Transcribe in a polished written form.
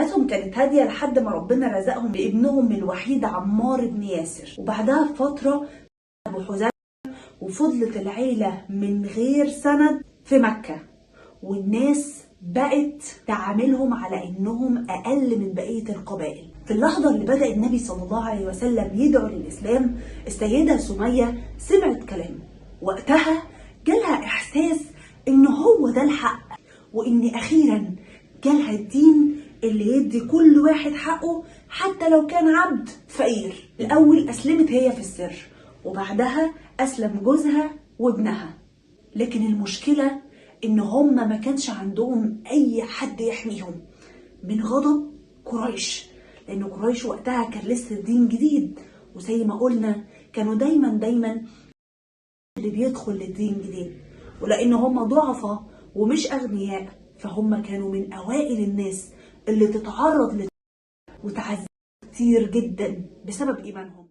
حياتهم كانت هادية لحد ما ربنا رزقهم بابنهم الوحيد عمار بن ياسر. وبعدها بفترة أبو حذيفة، وفضلت العيلة من غير سند في مكة، والناس بقت تعاملهم على انهم اقل من بقية القبائل. في اللحظة اللي بدأ النبي صلى الله عليه وسلم يدعو للإسلام، السيدة سمية سمعت كلامه. وقتها جالها إحساس إن هو ده الحق، وإن أخيرا جالها الدين اللي يدي كل واحد حقه حتى لو كان عبد فقير. الأول أسلمت هي في السر، وبعدها أسلم جوزها وابنها. لكن المشكلة إن هم ما كانش عندهم أي حد يحميهم من غضب قريش، لأن قريش وقتها كان لسه الدين جديد، وزي ما قلنا كانوا دايما دايما اللي بيدخل للدين جديد، ولأن هم ضعفاء ومش أغنياء فهم كانوا من أوائل الناس اللي تتعرض وتعذب كتير جدا بسبب إيمانهم.